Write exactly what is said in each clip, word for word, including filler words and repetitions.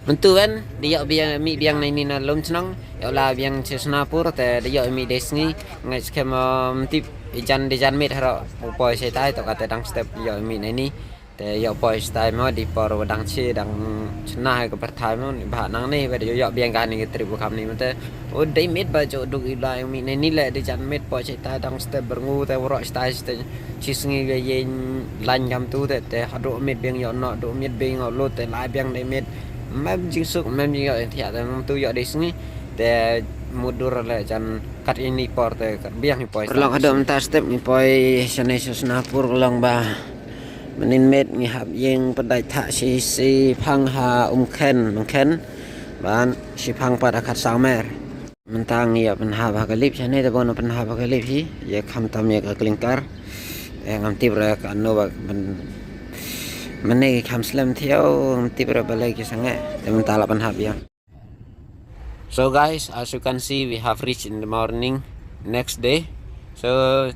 Mynta wen da ïoh biang, mih biang na ini na lum chnong, ïoh la biang sha Sonapur te da ïoh mih dei sngi. Ngai skhem, em, tip ijan, ijan miet haroh u poi shaitai, to kata dang step ïoh mih na ini. Te ïoh poi shaitai mo, dei por wa dang shi, dang shna ha ka pyrthai mo, ni ba nangne ba da ïoh biang kane ka trip wa kham ni mo te. O dei miet ba jong duk i la ïoh mih na ini le, dei jan miet poi shaitai dang step berngu te waroh shaitai shaitai. Shi sngi ka ïeng lain kam tu te, te haduh miet biang ïoh noh, duh miet biang ïoh lut te la biang dei miet. Mem jingsuk, mem jingïoh thiah te mem tu ïoh dei sngi. Te mudur le jan kat ini por te kat biang i poi. Paralok, haduh mynta step ngi poi shane sha Sonapur long ba mynnin miet ngi hap ïeng pyndait thah shi, shiphang ha Umkhen, Mengkhen. Ban shiphang pat ha Khatsamer. Mynta ngi ïa pynhap ha ka lift shane, te bun pynhap ha ka lift hi, ïa khamtam ïa ka clinker. Te ngam tip re ka no ba myn-, mynne ki kham slem thiaw, ngam tip re balei ki sangeh. Te mynta la pynhap ïa. So guys, as you can see, we have reached in the morning next day. So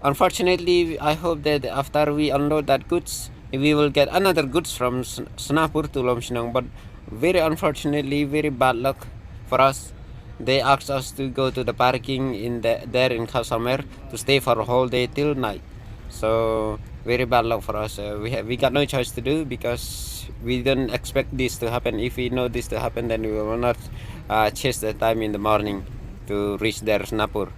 unfortunately, I hope that after we unload that goods, we will get another goods from S-, Sonapur to Lumshnong. But very unfortunately, very bad luck for us. They asked us to go to the parking in the, there in Khatsamer to stay for a whole day till night. So very bad luck for us. Uh, we ha-, we got no choice to do because we didn't expect this to happen. If we know this to happen, then we will not, uh, chase the time in the morning to reach there, Sonapur.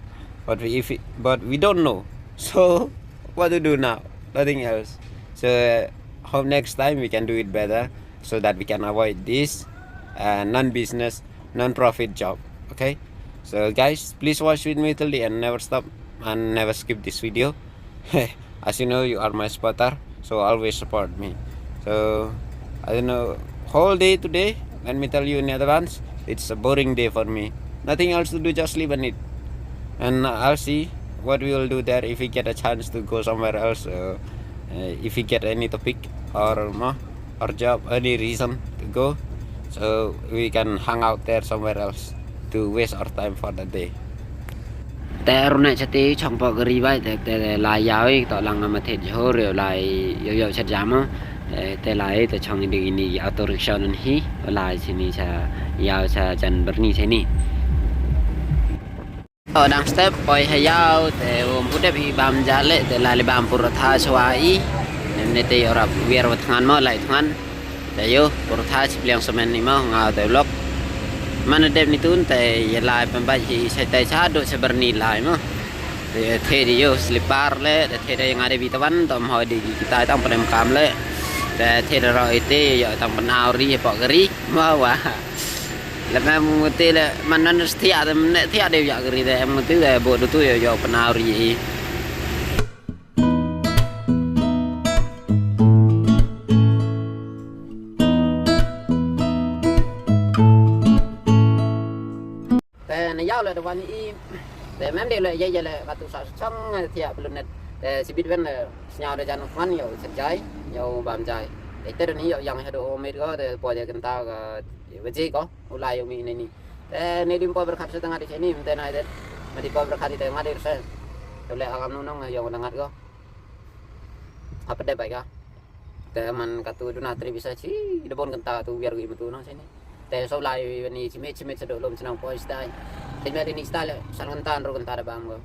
But we, if we, but we don't know. So what to do now? Nothing else. So, uh, hope next time we can do it better so that we can avoid this, uh, non-business, non-profit job. Okay? So guys, please watch with me till the end. Never stop and never skip this video. As you know, you are my supporter, so always support me. So I don't know, whole day today, let me tell you in advance, it's a boring day for me. Nothing else to do, just sleep and eat. And I'll see what we will do there if we get a chance to go somewhere else. Uh, uh, if we get any topic or, uh, or job, any reason to go, so we can hang out there somewhere else to waste our time for the day. Te rune chati chong po gari bai te, te la yau i to lang ma the jhor yo lai yo yo chat jamo. Te, te lai te chong ding ini auto rickshaw nan hi, lai sini cha yau cha jan berni sini. To dang step poi ha yau te um pudep i bam jale te la li bam purtha chwa i. Nem ne te yorap wiar wat thngan mo lai thngan. Te yo purtha chi pliang semen ni mo nga te blok. Mana dep ni tun te ye lai pembai hi sai te cha do cha berni lai mo. Te the di yo slipper le, te the di nga de bi tawan to mo di kita tang penem kam le. Te the di ro ite yo tang penau ri pok gari mo wa. Le mem nguti le man nan stia de ne tia de ya gari de em nguti de bo du tu yo yo penau ri. Te na yau le de wan i te mem de le ye ye le ka tu sa chang tia blunet. Te sibit wen le sñiaw de jan khwan yo sejai yo bam jai. Te te ni yo yang hado o met go te po de kenta ka ye weje ko. U lai yo mi ne ni. Te ne dim po berkhat se tanga di sini mte nai de. Ma di po berkhat di te ngat di se. Te le agam nunong yo na ngat go. Apa de bai ga. Te man katu duna tri bisa chi de bon kenta tu biar gi mtu nong sini. Te so lai ni chimit chimit sedo lom senang poi stai. Te mel ini stai le san kenta ro kenta de bam go.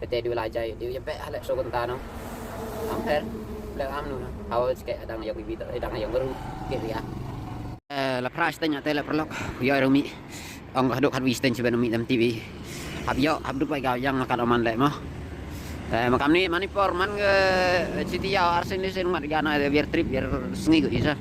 Pete di lai jai di ye pe hale so kenta nong. Am per le am nu nong. Hau chike adang yo gi bito adang yo guru. Gitu ya. Eh, la phra steng te la perlok. Yo rumi. Ong ka duk khat wi steng chiben mi dam T V. Hap yo, hap duk bai ga yang makan oman le mo. Eh, makam ni mani por man ge chiti ya arsen ni sen mat ga na biar trip biar sngi go isa.